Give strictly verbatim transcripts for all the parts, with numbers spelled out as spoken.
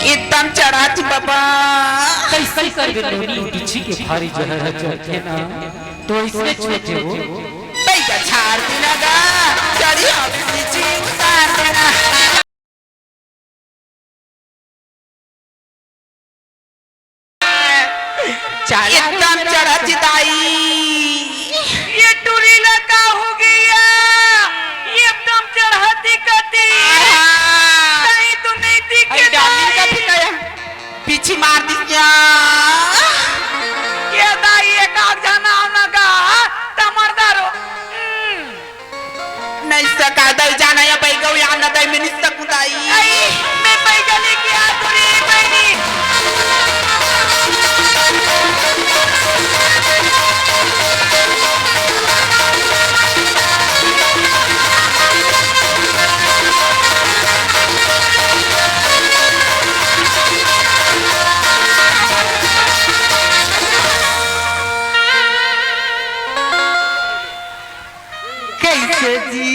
एकदम चढ़ात बाबा। कइसे करबे नोनी, बिच्छी के भारी जहर ह चढ़थे ना, तो अइसने छोटे हो। भैया झाड़ देना गा, चढ़ी हो बिच्छी उतार देना। चला एकदम चढ़त दाई। ये टूरी ला का हो गया? ये एकदम चढ़ती कती। आहा। कहीं तो नहीं दिखे अरे डार्लिंग का दाई। भी गया। पीछे मार दी क्या? ये दाई, ये काग जाना होना का तमरदारो। हम्म। नहीं सका दाई जाना या बैगव या ना दाई, मैं नहीं सकूं दाई। आई, मैं बैगा लेके आ तो रे बहनी। कैसे जी?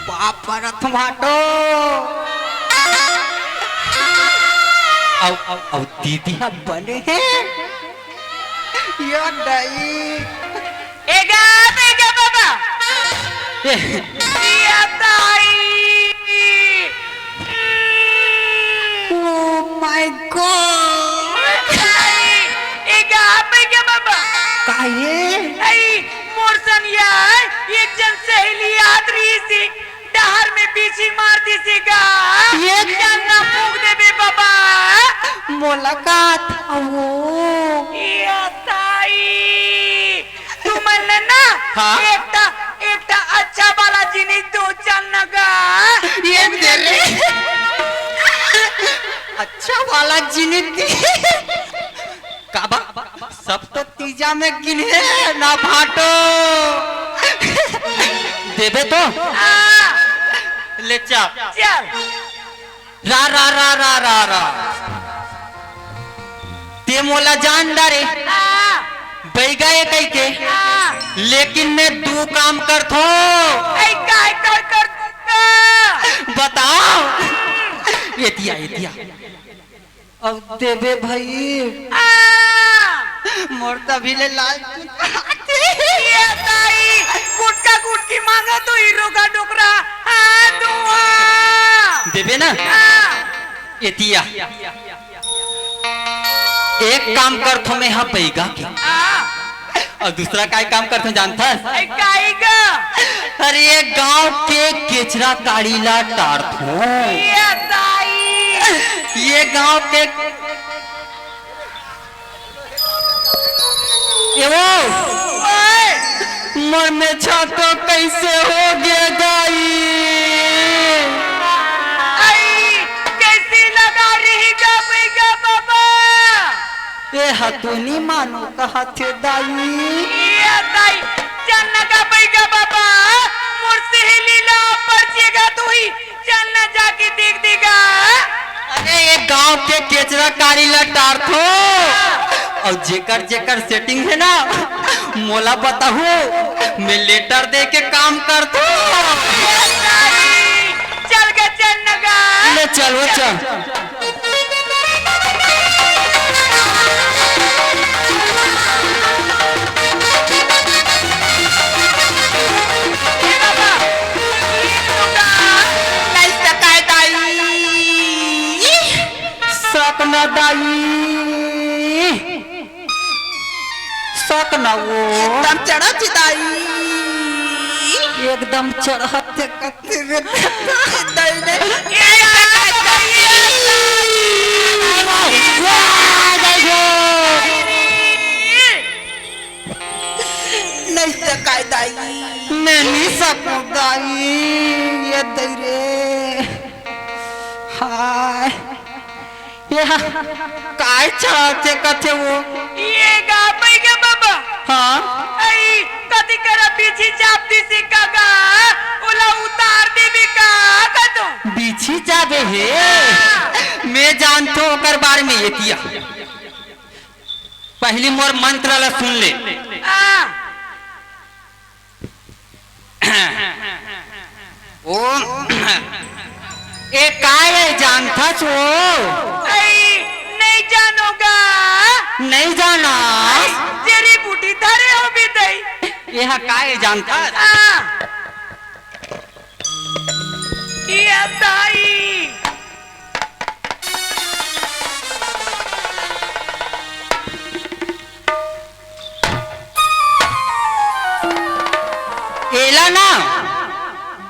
बाप रथ भाटो। अब, अब, अब दीदी। अब बने हैं। यो दाई। एगा, एगा बाबा। ए। या दाई। Oh my God। एगा, एगा बाबा। का ये? आई, मोर सन या, एक जन सहेली आत रही सी। डहर में बिच्छी मार दिसे गा। ये चन्ना फूंक देबे बाबा। मोला का था वो? ये ताई, तुमन ना हाँ? एकटा, एकटा अच्छा वाला जिनिस दो चन्ना गा। ये दे रे। अच्छा वाला जिनिस दे। काबर? सब तो तीजा में गिने ना भाटो। देबे तो? हाँ। ले चल। चल। रा, रा, रा, रा, रा, रा। ते मोला जान डारे। हाँ। बैगा ए कहिके। हाँ। लेकिन मैं दू काम करथों। ऐ काय कर, कर, कर? बताओ। एतिया, एतिया। अब देबे भई। आ! मोर तभी ले लाल चुन आथे। ये ताई, गुटका गुटकी मांगा तो हीरो का डोकरा। हाँ, तू हाँ। देबे ना? हाँ। एतिया। एक काम करथों मैं हा बैगा के। हाँ। अउ दूसरा काय काम करथों जानथस? अरे काय गा? अरे ये गांव के केचरा काड़ी ला टारथों। ये दाई। ये गांव के, ये वो। ओए। मोर मेछा तो कैसे हो गया दाई? आई, कैसी लगा रही गा बैगा बाबा? ए हा तो नी मानो कहथे दाई। ये दाई, चल ना गा बैगा बाबा, मोर सहेली ला परचेगा तू ही, चल ना जाके देख देगा। अरे ये गांव के केचरा काड़ी ला टारथों, अउ जेकर जेकर setting हे ना, मोला बताहू, मैं letter दे के काम करथों। ये दाई, चल गा, चल ना गा। ले चल, वो चल। सकना दाई, सकना वो। एकदम चढ़त दाई। एकदम चढ़त। नहीं सकाय दाई। मैं नहीं सकूं दाई, ये दई रे। हाय। ये हा, काय चढ़ाथे कथे वो? ये गा पै गे बाबा। हाँ। अई, कति करा पीछे चाप दिसे का गा, ओला उतार देबे का कथों। बीछी जाबे हे। हाँ। मैं जानथों ओकर बारे में एतिया। पहली मोर मंत्र ला सुन ले। हाँ। ओम। ए, का ए जानथस वो? अई, नहीं जानो गा। नहीं जानस? जड़ी बूटी धरे होबे दाई। एहा का ए जानथस? हाँ। ए दाई। एला ना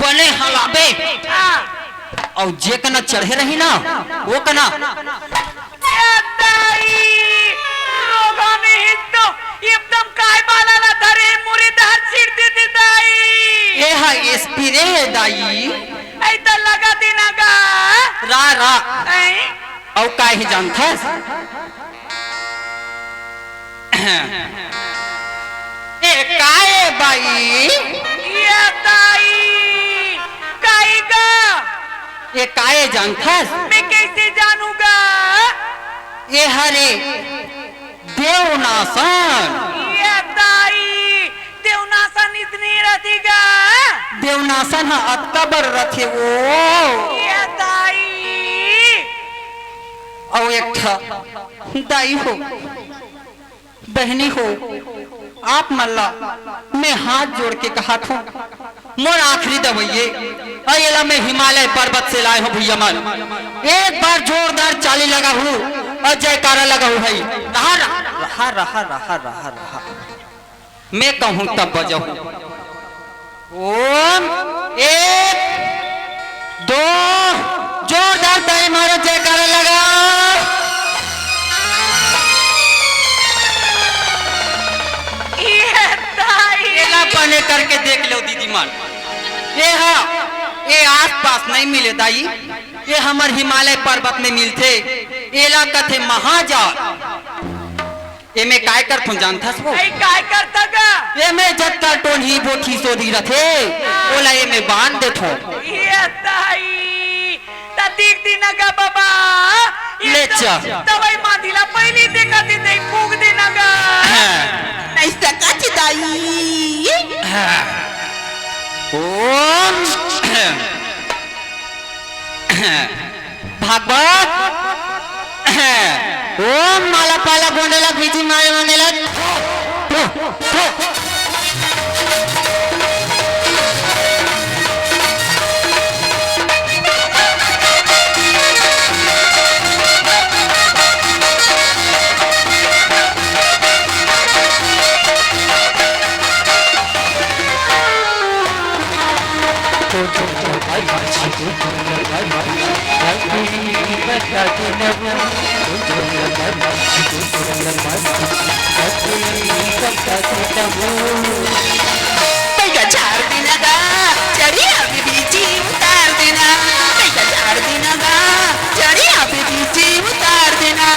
बने हलाबे। हाँ। अउ जे कना चढ़े रही ना, वो कना। ए दाई, रोगन ही तो एकदम काय बाला ला धरे, मुरी धर छीट दे दे दाई। एहा spray ए दाई। अई त लगा दे ना गा। रा, रा। अई। अउ का ए जानथस? ए, का ए बाई? ए दाई, काई गा? ए, का ए जानथस? मैं कैसे जानूंगा? ए हरे देवनासन। ए दाई, देवनासन इतनी रथी गा? देवनासन ह अतका बर रथे वो। ए दाई। अउ एक ठा दाई हो, बहिनी हो, आप मन ला मैं हाथ जोड़ के कहत हूँ, मोर आखिरी दवई ए, अउ एला मैं हिमालय पर्वत से लाए हूँ भैया मन। एक बार जोरदार चाली लगाहू अउ जयकारा लगाहू भाई। रहा, रहा, रहा, रहा, रहा, रहा। मैं कहूँ तब बजाहू। ओम, एक, दो, जोरदार ताली मारो, जयकारा लगाओ। ए दाई। एला बने करके देख लो दीदी मन। ए हा, ए आसपास नहीं मिले दाई। ए हमर हिमालय पर्वत में मिलथे। एला कथे महाजाल। एमे काय करथन जानथस वो? अई, काय करथा गा? एमे जतका टोनही बोथी सोधी रथे, हाँ। ओला एमे बांध देथन। ए दाई, त देख दे ना गा बाबा। ले एकदम चा। दवई मांदी ला पहिली देखा दे, नहीं फूंक दे ना गा। हाँ। नहीं सकत दाई। हाँ। ओम। भागवत। ओम माला पाला गोंडेला बीजी माले मंगेला। पहिला झाड़ देना गा, चढ़िया पे बीजी उतार देना। पहिला झाड़ देना गा, चढ़िया पे बीजी उतार देना।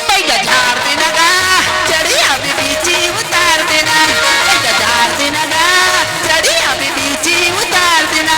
पहिला झाड़ देना गा, चढ़िया पे बीजी उतार देना। पहिला झाड़ देना गा, चढ़िया पे बीजी उतार देना।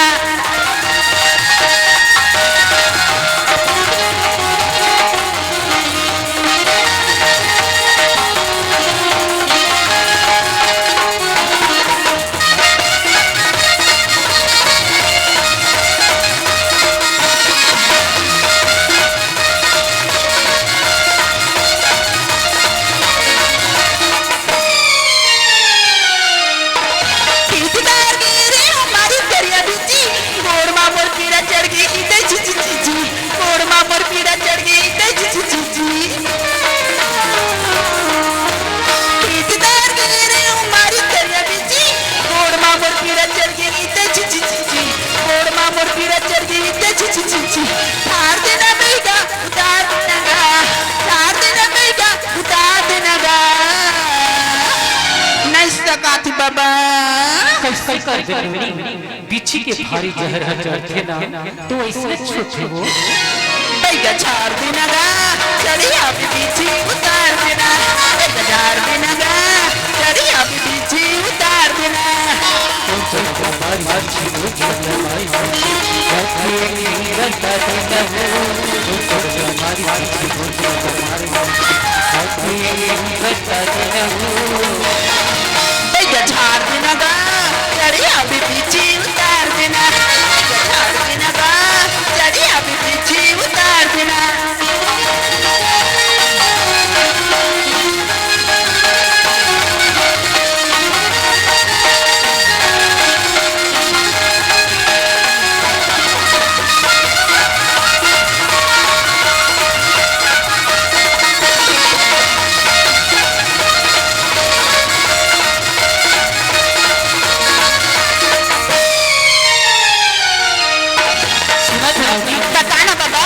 खींचदार गिरे हमारी दरिया बिजी, गोड़ मा मोर पीड़ा चढ़ गई इते जी जी जी जी, गोड़ मा मोर पीड़ा चढ़ गई इते जी जी जी जी। खींचदार गिरे हमारी दरिया बिजी, गोड़ मा मोर पीड़ा चढ़ गई इते जी जी जी जी, गोड़ मा मोर पीड़ा चढ़ गई इते जी जी जी जी। उतार देना बेटा, उतार देना गा, उतार देना बेटा, उतार देना गा। नहीं सकाती बाबा। कैसे कर दे टूरी? बिच्छी के भारी जहर ह चढ़थे ना, तो ऐसे छूटे वो। बैगा झाड़ देना गा, चढ़िया पे बिच्छी उतार देना। बैगा झाड़ देना गा, चढ़िया पे बिच्छी उतार देना। भैया झाड़ देना गा, चढ़िया भी पीछे उतार देना। भैया झाड़ देना गा, चढ़िया भी पीछे उतार देना। सुनत हव जी? त का ना बाबा?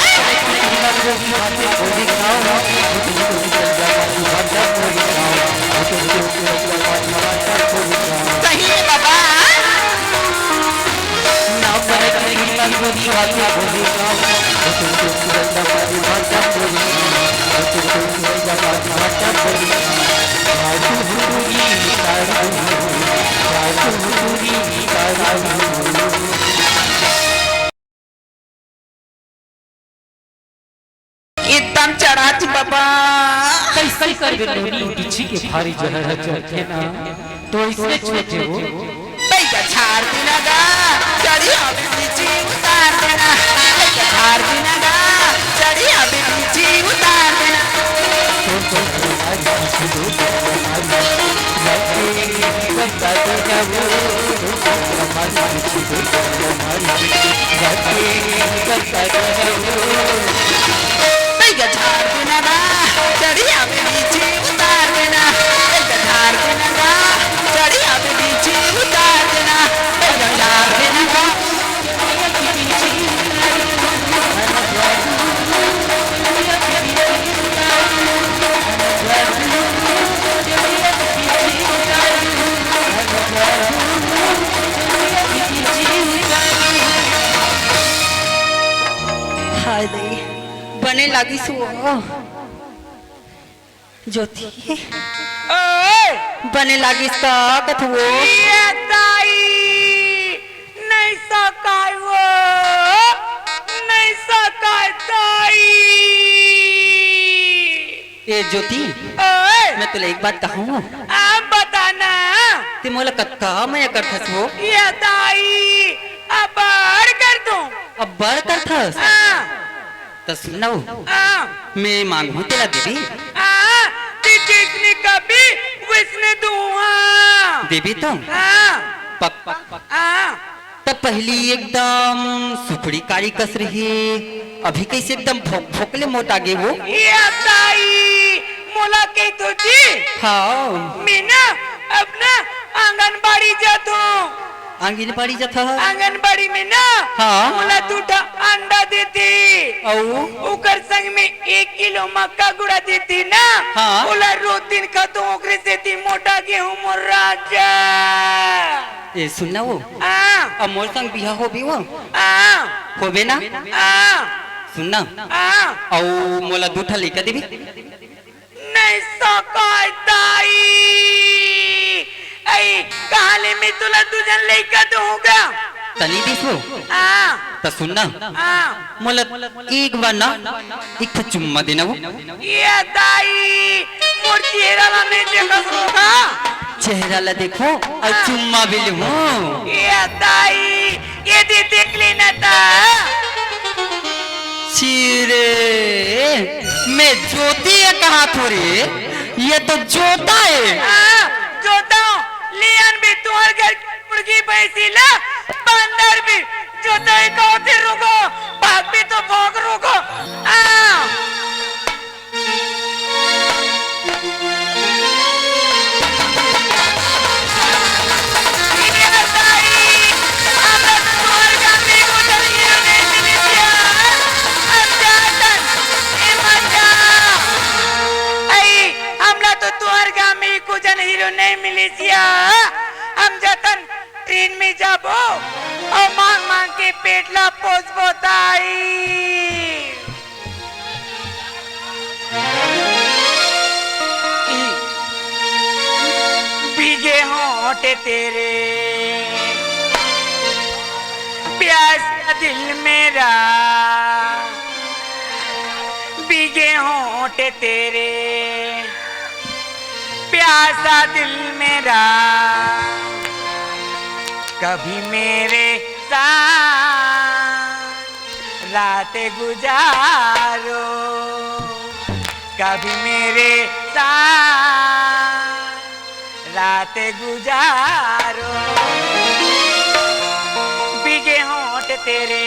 सही में बाबा। एकदम चढ़ाच बाबा। कइसे करबे नोनी, बिच्छी के भारी जहर ह चढ़थे ना, तो अइसने छूटे वो। भैया झाड़ देना गा, चढ़िया भी पीछे उतार देना। भैया झाड़ देना गा, चढ़िया भी पीछे उतार देना। भैया झाड़ देना गा, चढ़िया भी पीछे उतार देना। भैया झाड़ देना गा, चढ़िया भी पीछे उतार देना। भैया झाड़ देना गा। हाय दई, बने लागिस वो। ज्योति, ओए! बने लागिस का कथवो? ये दाई, नहीं सकाय वो, नहीं सकाय दाई। ए ज्योति, ओए! मैं तोला एक बात कहूँ? आप बताना। ते मोला कतका मया करथस वो? ये दाई, अबार कर दूँ। अबार करथस? हाँ। त सुन ना वो, हाँ। मैं मांगहूँ तेला देबे। हाँ, ते जइसने कबे वइसने दूँहूँ। देबे तो? हाँ। पक, पक, पक। हाँ। त पहिली एकदम सुखड़ी कारी कस रहे, अभी कइसे एकदम भोक भोक ले मोटा गे वो। ये दाई, मोला कहि तो जी। हाँ। मैं ना अपना आंगनबाड़ी जात हूँ। आंगनबाड़ी जात हस? आंगनबाड़ी में ना, हाँ। मोला दू ठा अंडा देथे। अउ? ओकर संग में एक किलो मक्का गुड़ा देथे ना, हाँ। ओला रोज दिन खाथों, ओकरे सेती मोटा गे हूँ मोर राजा। ए, सुन ना वो। हाँ। अब मोर संग बिहा होबे वो? हाँ। होबे ना? हाँ। सुन ना। हाँ। अउ मोला दू ठा लइका देबे? नहीं सकाय दाई। अई, कहाँ ले मैं तोला दू झन लइका दूँहूँ गा। तनी दिसो। हाँ। त सुन ना। हाँ। मोला एक बार ना, एक ठो चुम्मा देना वो। ये दाई, मोर चेहरा ला नहीं देखत हो का? चेहरा ला देखो अउ हाँ। चुम्मा भी लूँ। ये दाई, ये दे देख लेना ता। छी रे, मैं ज्योति हे कहाथों रे, ये तो जोता हे। हाँ, जोता हूँ। ले आन बे तुँहर घर के मुर्गी भैंसी ला, बंदर भी जोता हे कहाथे रुको, भाग भी तो भाग रुको। हाँ। हमला तो तुँहर गाँव में एको झन हीरो नहीं मिलिस या। हम जाथन ट्रेन में जाबो अउ मांग मांग के पेट ला पोसबो दाई। भीगे होंठ तेरे, प्यासा दिल मेरा। होंठ तेरे, प्यासा दिल मेरा, कभी मेरे साथ रात गुजारो, कभी मेरे साथ रात गुजारो। भीगे होंठ तेरे,